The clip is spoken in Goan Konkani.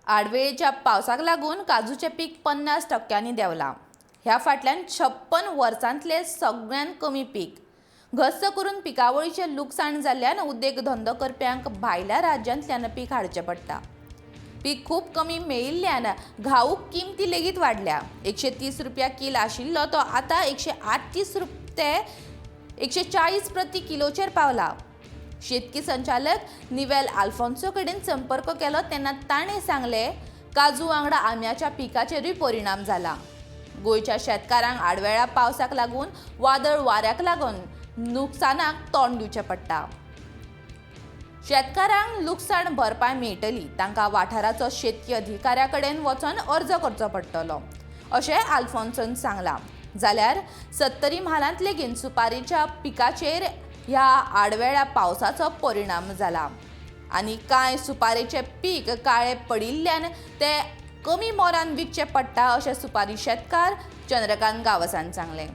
आडवेळच्या पावसाक लागून काजूचें पीक 50% देंवलां. ह्या फाटल्यान 56 वर्सांतलें सगळ्यांत कमी पीक. घस्स करून पिकावळीचें लुकसाण जाल्ल्यान उद्देग धंदो करप्यांक भायल्या राज्यांतल्यान पीक हाडचें पडटा. पीक खूब कमी मेळिल्ल्यान घाऊक किमती लेगीत वाडल्या. 130 रुपया कील आशिल्लो तो आतां 138 ते 140 प्रति किलोचेर पावला. शेतकी संचालक निवेल आल्फोन्सो कडेन संपर्क केलो तेन्ना ताणें सांगलें, काजू वांगडा आंब्याच्या पिकाचेरूय परिणाम जाला. गोंयच्या शेतकारांक आडवेळा पावसाक लागून वादळ वाऱ्याक लागून नुकसानाक तोंड दिवचें पडटा. शेतकारांक लुकसाण भरपाय मेळटली, तांकां वाठाराचो शेतकी अधिकाऱ्या कडेन वचून अर्ज करचो पडटलो अशें आल्फोन्सोन सांगलां. जाल्यार सत्तरी म्हालांत लेगीत सुपारीच्या पिकाचेर ह्या आडवेळ्या पावसाचो परिणाम जाला आनी कांय सुपारेचें पीक काळें पडिल्ल्यान ते कमी मोलान विकचें पडटा अशें सुपारी शेतकार चंद्रकांत गांवसान सांगलें.